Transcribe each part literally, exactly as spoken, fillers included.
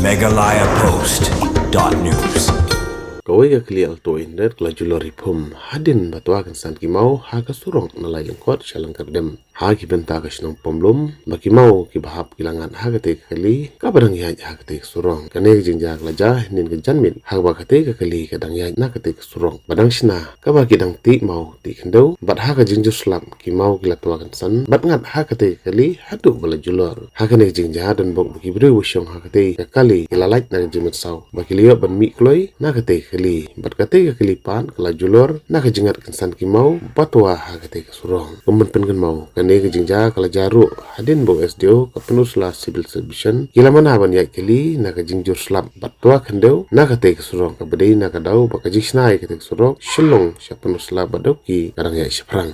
Meghalaya Post dot news. Kawei ka kali alto indet ka la julor hi phum hadien ba twa kynsan ki maw ha ka surok na Laityngkhot sha Lyngkyrdem. Ha ki bynta ka shnong Pamlum ba ki maw kiba hap ki la ngat ha katei ka kali kaba dang ïaid ha katei ka surok. Kane ka jingjia ka la jia hynnin ka janmiet ha kaba katei ka kali ka dang ïaid na katei ka surok ba dang shna kaba ki dang tih maw tih khyndew bad ha ka jingjur slap ki maw ki la twa kynsan bad ngat ha katei ka kali haduh ba la julor. Ha kane ka jingjia don bok ba ki briew ba shong ha katei ka kali ki la lait na ka jingmynsaw ba ki la ïoh ban mih kloi na katei ka kali bad katei ka kali pat ka la julor na ka jingngat kynsan ki maw ba twa ha katei ka surok. Kum ban pynkynmaw, kane ka jingjia ka la jia ruh hadien ba u S D O ka Pynursla Civil Sub Division ki la mana ban ïaid kali na ka jingjur slap bad twa khyndew na katei ka surok kaba dei na ka daw ba ka jingshna ïa katei ka surok Shillong sha Pynursla bad Dawki ka dang ïaid shaphrang.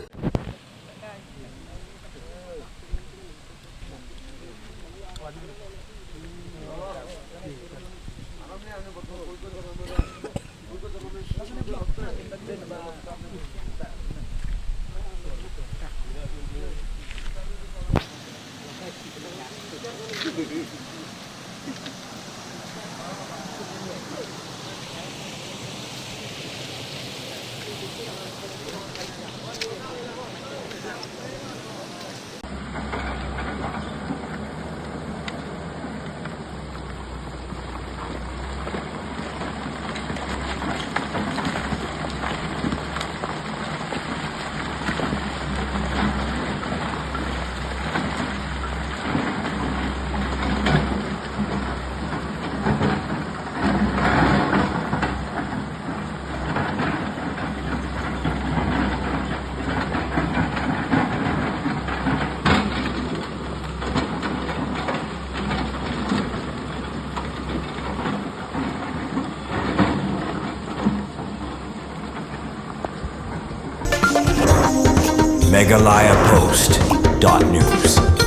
Meghalaya Post dot news.